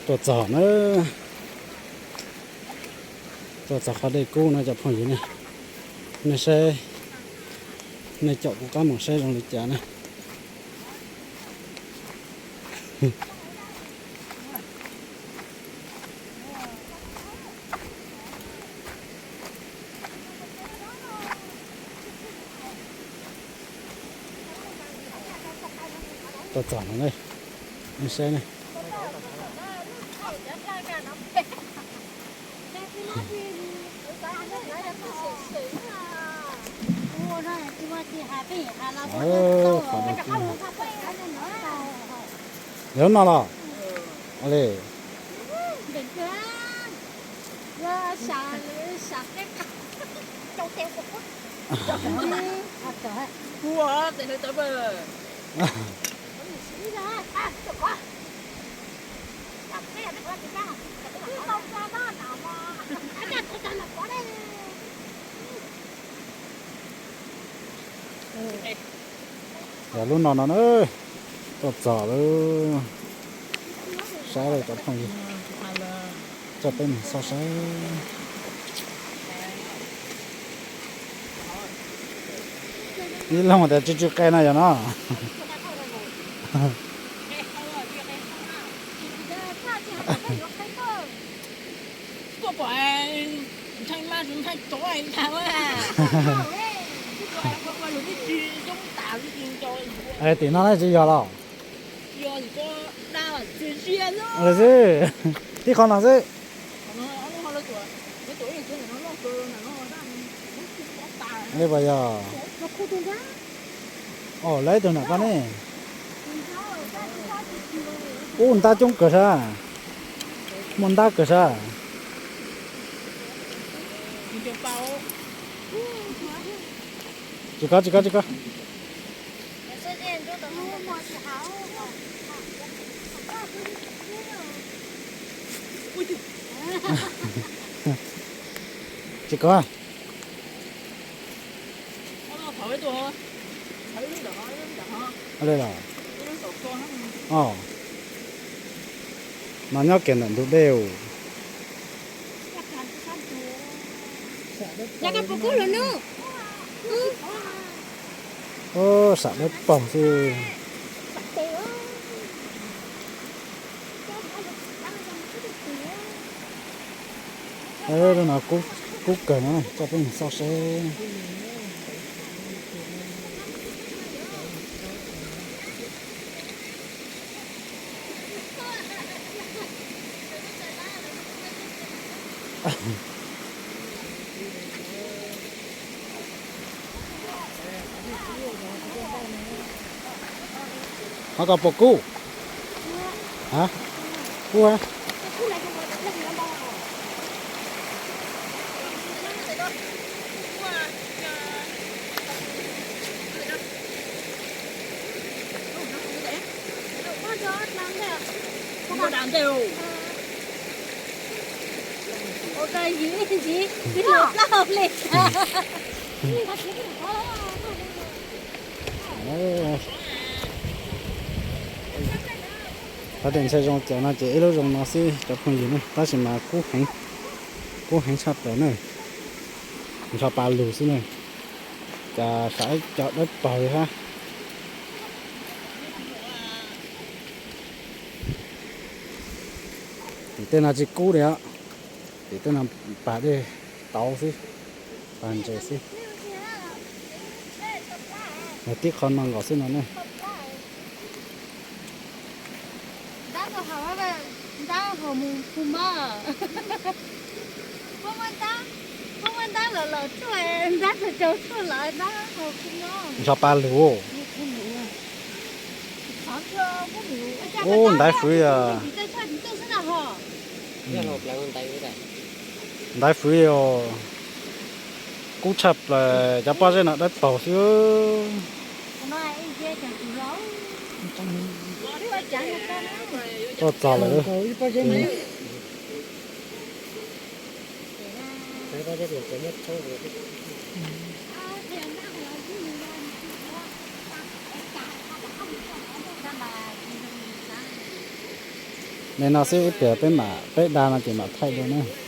Tuaj txog na, tuaj txog qhov dej kub no cov phooj ywg ne. Nej saib, nej caum kuv qab mus saib zoo li cas na. Tuaj txog no ne, nej saib ne. Yog no los li. Yog lub no no na, tuaj txog lawm, saib lawm cov phooj ywg, coj peb mus xauj saib. Ib leeg tias tsw tsw qe no yog no. Tim no ne tsis yog los? Xwb, tib qho no xwb. Li puas yog? Lawv ib tug nam paj ne. Ub, ntab coob kawg sab. Muaj ntab kawg sab. Tsis kov, tsis kov, tsis kov. Tsis kov. Mas nyob kiag ntawm ntug dej. Sam dawb paug xwb. No kub kawg no, coj peb mus xauj seb. Qhov ko puas kub? Kub. Qhov tias ntshai zoo cas no ces ib lub zoo no xwb cov phooj ywg ne, tab sis mas kub heev, kub heev tshaj plaws na. Ntsho pa lug xwb na. Cas sam ib co dawb paug li hab. Tim tej no tsis kub li os. Tim tej no pas dej tauv xwb, pas ntses xwb. Yog tib qho no nkaus xwb no ne. Ntsho pa lug. Ub, ntaiv fwv os. Ntaiv fwv os. Kub tshaj plaws, cov pob zeb no dawb paug xwb. Tuaj txog lawm. Li no xwb, ib pliag peb mam, peb da no ces mam thaij dua na.